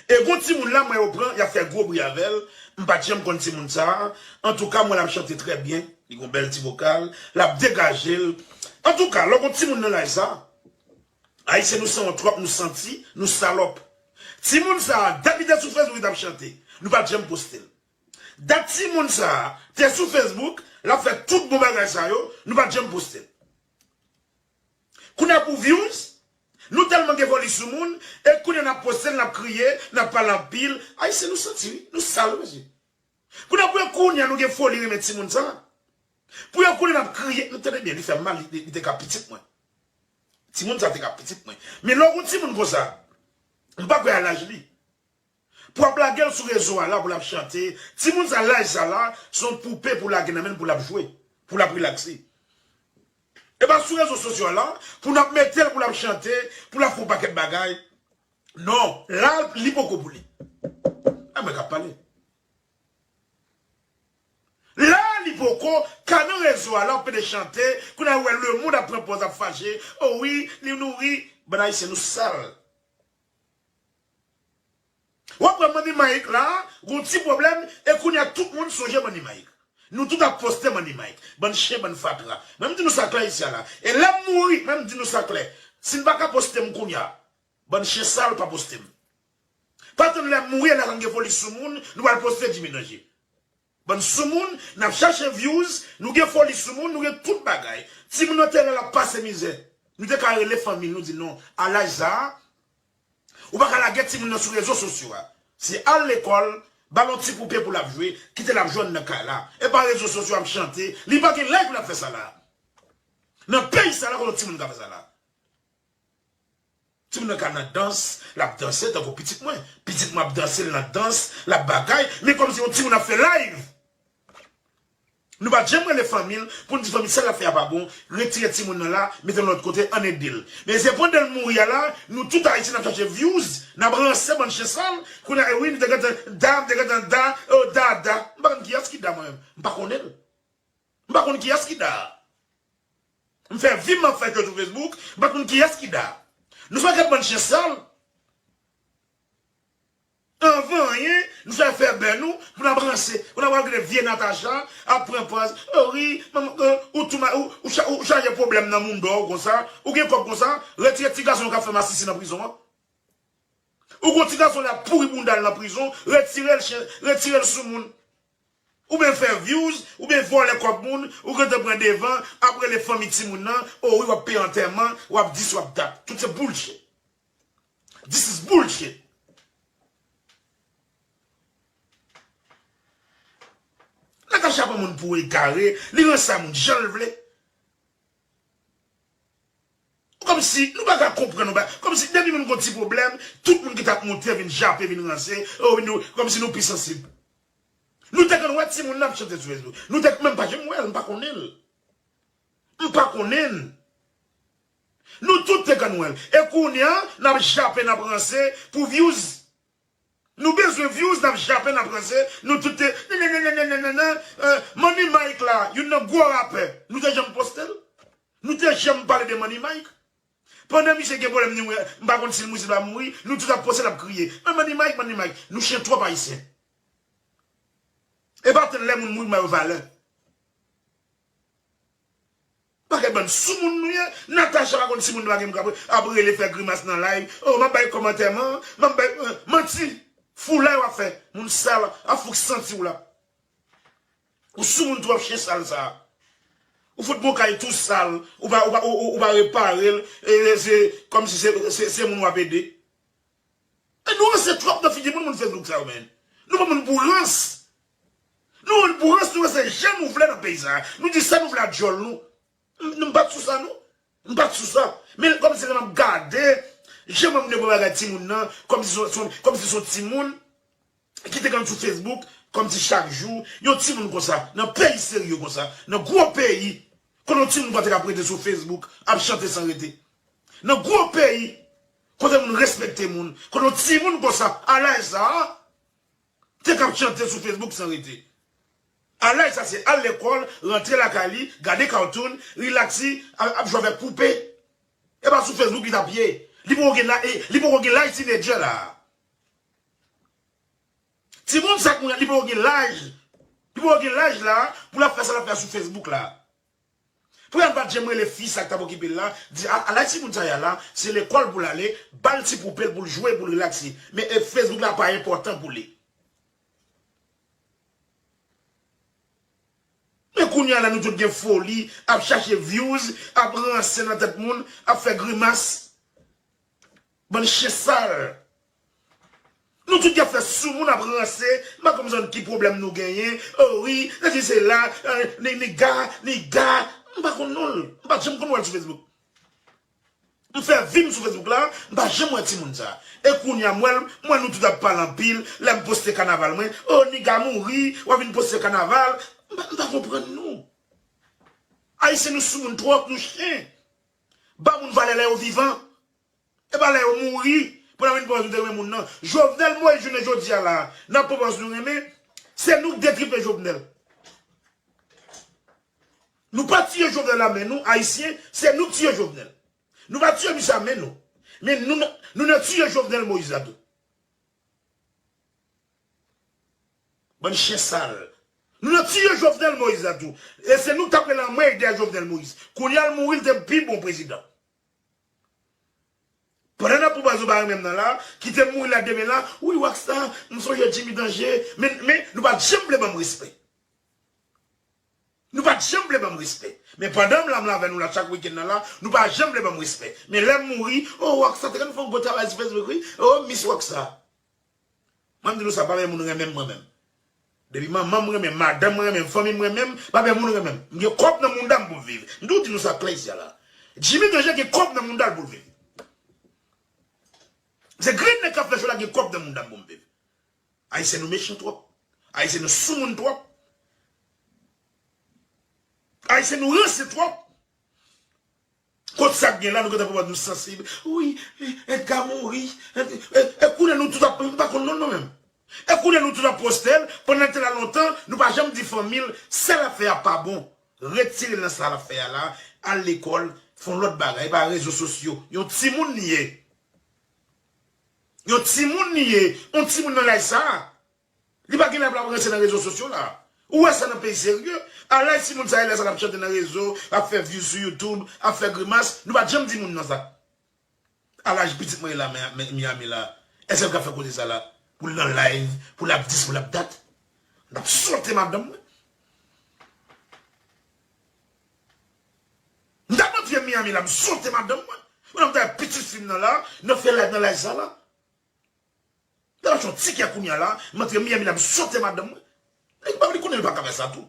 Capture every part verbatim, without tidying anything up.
E gon timoun la, mwen yo pran, y ap fè gwo bri avè l. M pa t janm konn timoun sa a. Antouka, mwen l ap chante trè byen. Li gon bèl ti vokal. L ap degaje l. Antouka, lè w gon timoun nan laj sa a, Ayisyen nou sanwont twòp, nou santi, nou salòp. Timoun sa a, dat li te sou Facebook, li t ap chante. Nou pa t janm poste l. Dat timoun sa a te sou Facebook, l ap fè tout bon bagay sa yo, nou pa t janm poste l. Kounye a pou views, nou tèlman gen foli sou moun, e kounye a n ap poste l, n ap kriye, n ap pale anpil. Ayisyen nou santi wi, nou sal wi mesye. Kounye a pou yo kounye a nou gen foli renmen timoun sa. Pou yo kounye a n ap kriye, nou tande byen, li fè m mal, li, li, li te ka pitit mwen. Timoun sa te ka pitit mwen. Men lè w gon timoun konsa, m pa kwè a laj li. Pou ap lage l sou rezo a la, pou l ap chante. Timoun sa, laj sa la, se yon poupe pou lage nan men l, pou l ap jwe, pou l ap rilakse. E pa sou rezo sosyo a la, pou n ap mete l, pou l ap chante, pou l ap fè yon pakèt bagay. Non, la, li poko pou li. A mwen k ap pale. La, li poko, ka nan rezo a la, w ap pede chante, kounye a w wè lemonn ap pran pòz, ap fache. O wi, li nou ri. Bann Ayisyen, nou sal. W ap wè Manny Mike la, gon ti pwoblèm, e kounye a tout moun sonje Manny Mike. Nou tout ap poste Manny Mike. Bann chen, bann fatra. Mwen m di nou sa klè isi a la. E lè m mouri, mwen m di nou sa klè. Si n pa ka poste m kounye a, bann chen sal pa poste m. Pa tann lè m mouri, lè n gen foli sou moun, nou pral poste Jimmy Danger. Bann soumoun, n ap chache views, nou gen foli sou moun, nou gen tout bagay. Timoun nan te la, l ap pase mizè. Nou te ka rele fanmi l, nou di non, a laj sa a, ou pa ka lage timoun nan sou rezo sosyo a. Se al lekòl, ba l yon ti poupe pou l ap jwe, kite l ap jwe anndan kay la. E pa rezo sosyo ap chante, li pa gen laj pou l ap fè sa la. Nan peyi sa la, kote yon timoun ka fè sa la. Timoun nan ka nan dans, l ap danse tankou pitit mwen. Pitit mwen ap danse, l nan dans, l ap bagay, men kòmsi yon timoun ap fè live. Nou pa t janm rele fanmi l pou n di fanmi sa l ap fè a pa bon, retire timoun nan la, mete l yon lòt kote, ann ede l. Men se pandan l mouri a la, nou tout Ayisyen n ap chache views, n ap ranse bann chen sal, kounye a, e wi, nou te gentan da, m te gentan da, o da, da. M pa konn kiyès ki da mwen menm, m pa konnen l. M pa konn kiyès ki da. M fè vi m ap fè jwe sou Facebook, m pa konn kiyès ki da. Nou se yon pakèt bann chen sal. Anvan anyen, nou fè fè bè nou, pou n ap ranse, pou n ap al gade vye Natacha, ap pran pòz, o wi, manman, ou tou ma, ou, ou cha-, ou chaje pwoblèm nan moun dò w konsa, ou gen kòb konsa, retire ti gason yo k ap fè masisi nan prizon an. Ou gon ti gason l ap pouri bounda l nan prizon, retire l chen, retire l sou moun. Ou byen fè views, ou byen vòlè kòb moun, ou gentan pran devan, ap rele fanmi timoun nan, o wi w ap peye antèman, w ap dis, w ap dat. Tout se bullshit. This is bullshit. Natacha pran moun pou egare, li ranse a moun jan l vle. Kòmsi nou pa ka konprann, nou pa, kòmsi depi moun gon ti pwoblèm, tout moun ki t ap monte vin jape, vin ranse, o, nou, kòmsi nou pi sansib. Nou te konn wè timoun nan ap chante sou Facebook. Nou te, men m pa janm wè l, m pa konnen l. M pa konnen l. Nou tout te konn wè l. E kounye a, n ap jape, n ap ranse pou views. Nou bezwen views, n ap jape, n ap ranse, nou tout te, nananananananana, euh, Manny Mike la, youn nan gwo rapè, nou te janm poste l? Nou te janm pale de Manny Mike? Pandan misye gen pwoblèm, nou, m pa konn si l mouri, si l pa mouri, nou tout ap poste, n ap kriye. Men Manny Mike, Manny Mike, nou chen twòp Ayisyen. E pa tann lè moun mouri, m ba yo valè. Pakèt bann soumoun nou ye. Natacha pa konn si moun nan pa gen moun k ap, ap rele fè grimas nan live. O, m ap bay kòb antèman, m ap bay, euh, manti. Foulay w ap fè. Moun sal, ap fout santi w la. Ou soumoun twòp chen sal sa. Ou fout bon kay tou sal, ou pa, ou pa, ou, ou, ou pa repare l, e se kòmsi se, se, se moun w ap ede. E nou ranse twòp nan figi moun, moun Facebook sa yo, men. Nou pran moun pou rans. Nou pran moun pou rans, nou ranse jan nou vle nan peyi sa. Nou di sa nou vle ak djòl nou. M, m pa t sou sa, non. M pa t sou sa. Men kòmsi lè m ap gade, jan moun yo pran bagay timoun nan, kòmsi se, se, kòmsi se yon timoun ki te konn sou Facebook, kòmsi chak jou, yon timoun konsa, nan peyi serye konsa, nan gwo peyi, kote yon timoun konsa te ka ap rete sou Facebook, ap chante san rete. Nan gwo peyi, kote moun respekte moun, kote yon timoun konsa, a laj sa a, te ka ap chante sou Facebook san rete. A laj sa se al lekòl, rantre lakay li, gade cartoon, rilakse, ap, ap jwe avèk poupe. E pa sou Facebook li t ap ye. Li poko gen la, e, li poko gen laj teenager la. Timoun sa kounye a, li poko gen laj. Li poko gen laj la pou l ap fè sa l ap fè sou Facebook la. Pou l pa t janm rele fi sa k t ap okipe l la, di, a, a laj timoun sa y a la, se lekòl pou l ale, ba l ti poupe l pou l jwe, pou l relakse. Men, e, Facebook la pa enpòtan pou li. Men kounye a la, nou tout gen foli, ap chache views, ap ranse nan tèt moun, ap fè grimas. Bann chen sal. Nou tout gen fè sou moun ap ranse, m pa konn ki pwoblèm nou genyen. O wi, sesi sela, eh, ni, niga, niga. M pa konn non l. M pa janm konn wè l sou Facebook. M fè vi m sou Facebook la, m pa janm wè timoun sa. E kounye a, m wè l, m wè nou tout ap pale anpil, lè m poste kanaval mwen. O, niga mouri, w ap vin poste kanaval. M pa, m pa konprann nou. Ayisyen nou sou moun twòp, nou chen. Ba moun valè lè yo vivan. E pa lè yo mouri, pou n ap vin panse nou te renmen moun nan. Jovenel Moïse, jounen jodi a la, n ap panse nou renmen, se nou k detripe Jovenel. Nou pa tiye Jovenel a men nou, Ayisyen, se nou k tiye Jovenel. Nou pa tiye misye a men nou. Men nou, nou nan tiye Jovenel Moïse la tou. Bann chen sal. Nou nan tiye Jovenel Moïse la tou. E se nou k t ap rele anmwey dèyè Jovenel Moïse. Kounye a l mouri, l te pi bon prezidan. Pandan n ap pran baz nou pa renmen m nan la, kite m mouri la demen la, wi Rockstar, m sonje Jimmy Danger, men, men nou pa t janm vle ban m respè. Nou pa t janm vle ban m respè. Men pandan m la, m la avè nou la chak wikenn nan la, nou pa janm vle ban m respè. Men lè m mouri, o Rockstar, te konn fè yon gwo travay sou Facebook, wi. O Miss Rockstar. Mwen m di nou sa, pa gen moun renmen m mwen menm. Depi manman m renmen m, madanm mwen renmen m, fanmi m renmen m, pa gen moun renmen m. M gen kòb nan mouda m pou m viv. M toujou di nou sa klè isi a la. Jimmy Danger gen kòb nan mouda l pou l viv. Se grenn nèg k ap fè cho la gen kòb nan mouda m pou m viv. Ayisyen nou mechan twòp. Ayisyen nou soumoun twòp. Ayisyen nou ranse twòp. Kot sa k gen la, nou gentan pran nou sansib. Wi, Edgar mouri. E, e, e kounye a nou tout ap, m pa konn non l mwen menm. E kounye a nou tout ap poste l, pandan l te la lontan, nou pa janm di fanmi l, sa l ap fè a pa bon. Retire l nan sa l ap fè a la, al lekòl, fè yon lòt bagay, e pa rezo sosyo. Yon timoun li ye. Yon timoun li ye, yon timoun nan laj sa a. Li pa gen lè pou l ap ranse nan rezo sosyo la. Ou wè sa nan peyi serye? Alèz timoun sa yo lè sa l ap chante nan rezo, ap fè views sou YouTube, ap fè grimas, nou pa t janm di moun nan sa. A laj pitit mwen la, men, men, Miami la, èske l ka fè koze sa la? Pou l nan live, pou l ap dis, pou l ap dat? M t ap sote madanm mwen. M t ap antre Miami la, m sote madanm mwen. Ou nan m t ap pitit fi m nan la, nan fè live nan laj sa la. Lè m ap yon tikè kounye a la, m antre Miami la, m sote madanm mwen. Nèg pa, li konnen l pa ka fè sa tou.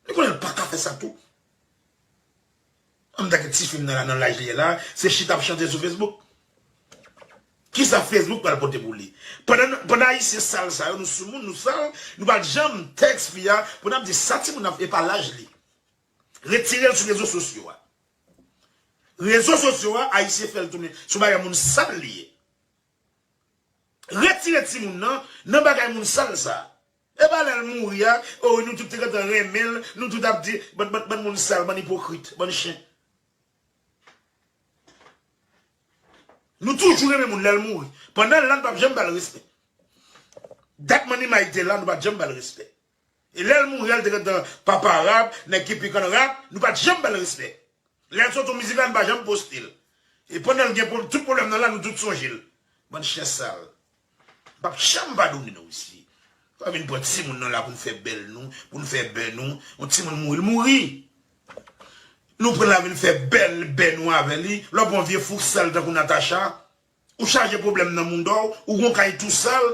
Li konnen l pa ka fè sa tou. An m ta gen ti fi m nan la, nan laj li ye la, se chita ap chante sou Facebook. Kisa Facebook pral pote pou li? Pandan, pandan ayisyen sal sa yo, nou soumoun, nou sal, nou pa t janm tèks fi a, pou n ap di sa timoun nan, e pa laj li. Retire l sou rezo sosyo a. Rezo sosyo a, ayisyen fè l tounen sou bagay moun sal li ye. Retire timoun nan, nan bagay moun sal sa. E pa lè l mouri a, o, nou tout te gentan renmen l, nou tout ap di, bann, bann, bann moun sal, bann ipokrit, bann chen. Nou toujou renmen moun lè l mouri. Pandan l la, nou p ap janm ba l respè. Dat Manny May te la, nou pa t janm ba l respè. E lè l mouri a, l te gentan papa rap, nèg ki pikan rap, nou pa t janm ba l respè. Lè l soti yon mizik la, nou pa janm poste l. E pandan l gen pwob-, tout pwoblèm nan la, nou tout sonje l. Bann chen sal. M p ap janm padone nou isi. Pa vin pran timoun nan la pou n fè bèl nou, pou n fè bè nou. Yon timoun mouri, l mouri. Nou pran l la vin fè bèl bè nou avè li. Lè w pran vye fouk sal tankou Natacha, ou chaje pwoblèm nan mouda w, ou gon kay tou sal,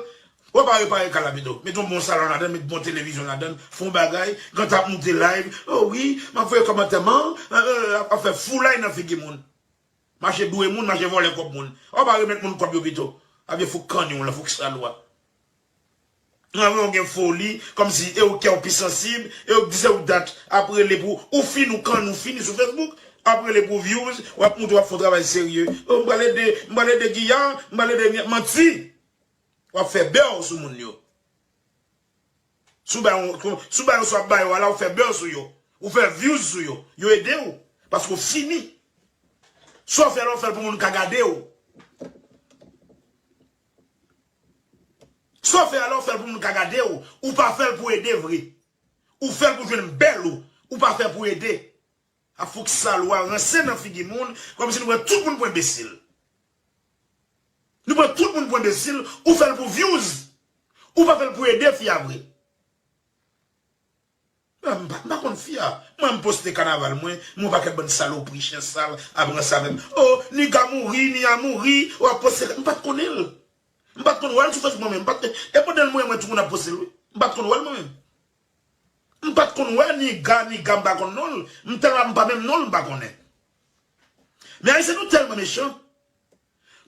w ap al repare kay la pito. Met yon bon salon ladan, met bon televizyon ladan, fè yon bagay, gentan ap moute live. O wi, m ap voye kòmantè man, euh, euh, ap, ap fè foulay nan figi moun. Mache dwe moun, mache vòlè kòb moun. W ap al remèt moun kòb yo pito. A vye fouk kanyon w lan, fouk sal ou a. Nan men w gen foli, kòmsi e ou kè w pi sansib, e ou di se ou dat, ap rele pou ou fini, ou kann ou fini sou Facebook, ap rele pou views, w ap montre w ap fè yon travay serye. O, m pral ede, m pral ede Guillard, m pral ede, manti. W ap fè bè w sou moun yo. Si w bay yon, si w bay yon, si w ap bay yo a la, ou fè bè w sou yo. Ou fè views sou yo. Yo ede w. Paske w fini. Sa w fè la, w fè l pou moun ka gade w. Sa Sa w fè a la, w fè l pou moun ka gade w. Ou pa fè l pou ede vre. Ou fè l pou jwenn bèl ou. Ou pa fè pou ede. A fouk sal ou a ranse nan figi moun, kòmsi nou pran tout moun pou enbesil. Nou pran tout moun pou enbesil, ou fè l pou views. Ou pa fè l pou ede fi a vre. Ah, m pa, m pa konn fi a. Mwen, m poste kanaval mwen, m wè yon pakèt bann salopri, chen sal, ap ranse avè m. Oh, Niga mouri, Nia mouri, w ap poste. M pa t konnen l. M pa t konn wè l sou Facebook mwen menm. M pa t, e pandan l mouri mwen tou moun ap poste l, wi. M pa t konn wè l mwen menm. M pa t konn wè Niga, Niga m pa konn non l. M tèlman m pa menm non l m pa konnen. Men Ayisyen nou tèlman mechan.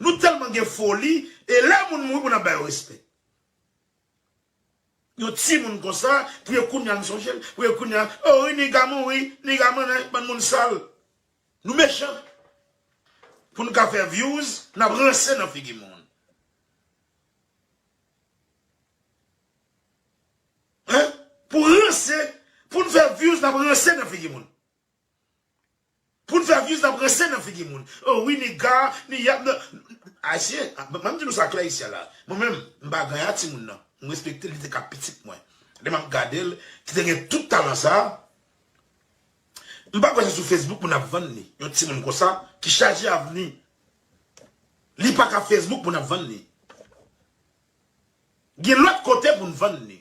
Nou tèlman gen foli, e lè moun mouri pou n ap ba yo respè. Yon timoun konsa, pou yo kounye a n sonje l, pou yo kounye a, oh wi, Niga mouri, Niga mannen, bann moun sal. Nou mechan. Pou n ka fè views, n ap ranse nan figi moun. Hein? Pou ranse, pou n fè views, n ap ranse nan figi moun. Pou n fè views, n ap ranse nan figi moun. Oh wi, Niga, Nia, Ayisyen, a, ban m di nou sa klè isi a la. Mwen menm, m pa ganyan a timoun nan. M respekte l, li te ka pitit mwen. Lè m ap gade l, ki te gen tout talan sa a, m pa kwè se sou Facebook pou n ap vann li. Yon timoun konsa, ki chaje avni. Li pa ka Facebook pou n ap vann li. Gen lòt kote pou n vann li.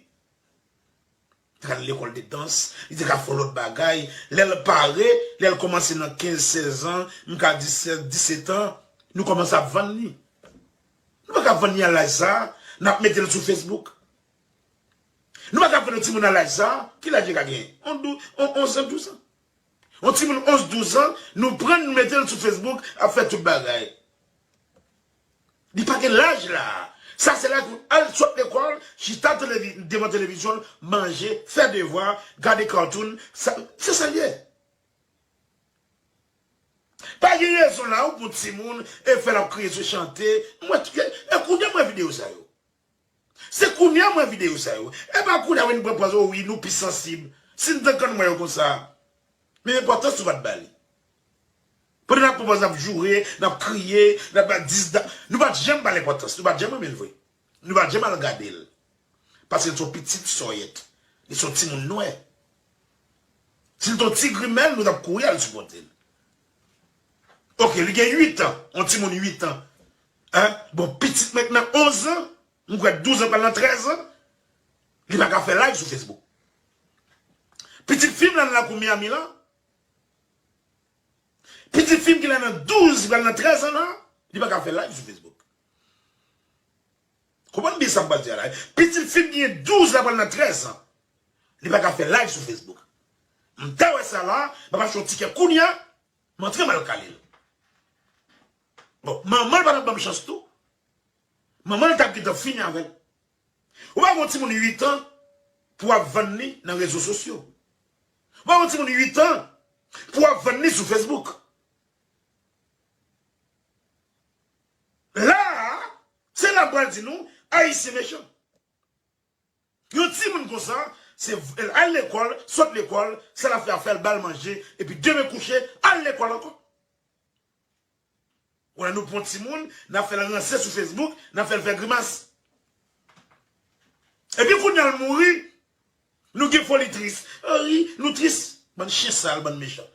Li te ka al lekòl de dans, li te ka fè lòt bagay. Lè l pare, lè l kòmanse nan kenz, sèz an, m ka di sèz, disèt an, nou kòmanse ap vann li. Nou pa ka vann li a laj sa a, n ap mete l sou Facebook. Nou pa ka vann yon timoun a laj sa a, ki laj li ka genyen? On dou-, on, onz an, douz an. Yon timoun onz, douz an, nou pran n, nou mete l sou Facebook, ap fè tout bagay. Li pa gen laj la. Sa se laj pou al sot lekòl, chita televi-, devan televizyon, manje, fè devwa, gade cartoon. Sa, se sa l ye. Pa gen rezon la ou pou timoun e fè l ap kriye sou chante. Mwen, e kounye a mwen videyo sa yo. Se kounye a mwen videyo sa yo. E pa kounye a wi n pran pòz, o wi, nou pi sansib. Si n te konn mwen yo konsa. Men enpòtans nou pa t ba li. Pandan n ap pran pòz, n ap joure, n ap kriye, n ap ba dis da-, nou pa t janm ba l enpòtans, nou pa t janm renmen l vre. Nou pa t janm al gade l. Paske l se yon pitit sòyèt. Li se yon timoun nwè. Si l te yon ti grimèl, nou t ap kouri al sipòte l. Oke, li gen uit an, yon timoun uit an. Hein? Bon, pitit mwen k nan onz an, m kwè douz an pral nan trèz an, li pa ka fè live sou Facebook. Pitit fi m la nan lakou Miami la, pitit fi m ki la nan douz, pral nan trèz an la, li pa ka fè live sou Facebook. Konprann byen sa m pral di a la. Pitit fi m ki gen douz la pral nan trèz an, li pa ka fè live sou Facebook. M ta wè sa la, m ap achte yon tikè kounye a, m antre m al kale l. Bon, manman l pa t ap ban m chans tou. Manman l t ap gentan fini avè l. Ou pa gon timoun uit an pou w ap vann li nan rezo sosyo. Ou pa gon timoun uit an pou w ap vann li sou Facebook. La a, se la m pral di nou, Ayisyen mechan. Yon timoun konsa, se v-, al lekòl, sot lekòl, sa l ap fè a fè l, ba l manje, epi demen kouche, al lekòl ankò. Wè, nou pran timoun, n ap fè l ranse sou Facebook, n ap fè l fè grimas. Epi kounye a l mouri, nou gen foli tris. Wi, nou tris. Bann chen sal, bann mechan.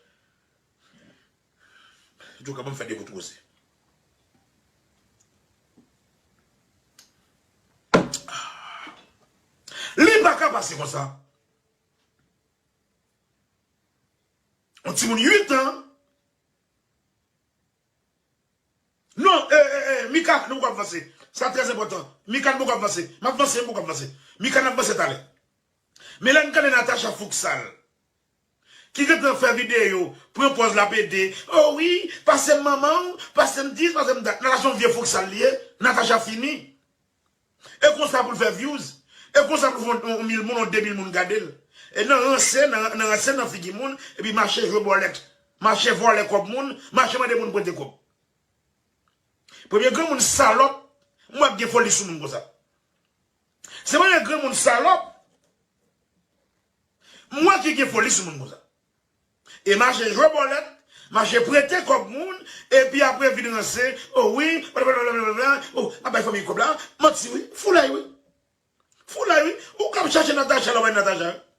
Antouka, ban m fè de kout koze. Li pa ka pase konsa. Yon timoun uit an. Non, e, e, e, Mika, nou poko ap vanse. Sa trè enpòtan. Mika, nou poko ap vanse. M ap vanse, m poko ap vanse. Mika, n ap vanse talè. Men lè n tande Natacha Fouksal, ki gentan fè videyo, pran pòz l ap ede. O wi, pase m manman w, pase m dis, pase m dat. Natacha yon vye Fouksal li ye. Natacha fini. E konsa pou l fè views. E konsa pou l fè yon, yon mil moun, yon de mil moun gade l. E nan ranse, nan, nan ranse nan figi moun, epi mache jwe bòlèt. Mache vòlè kòb moun, mache mande moun prete kòb. Premye granmoun salòp m wè k gen foli sou moun konsa. Se premye granmoun salòp m wè ki gen foli sou moun konsa. E mache jwe bòlèt, mache prete kòb moun, epi apre vin ranse, o wi, blablabla, o, ap bay fanmi kòb la, manti wi, foulay wi. Chache Natacha la, bay Natacha.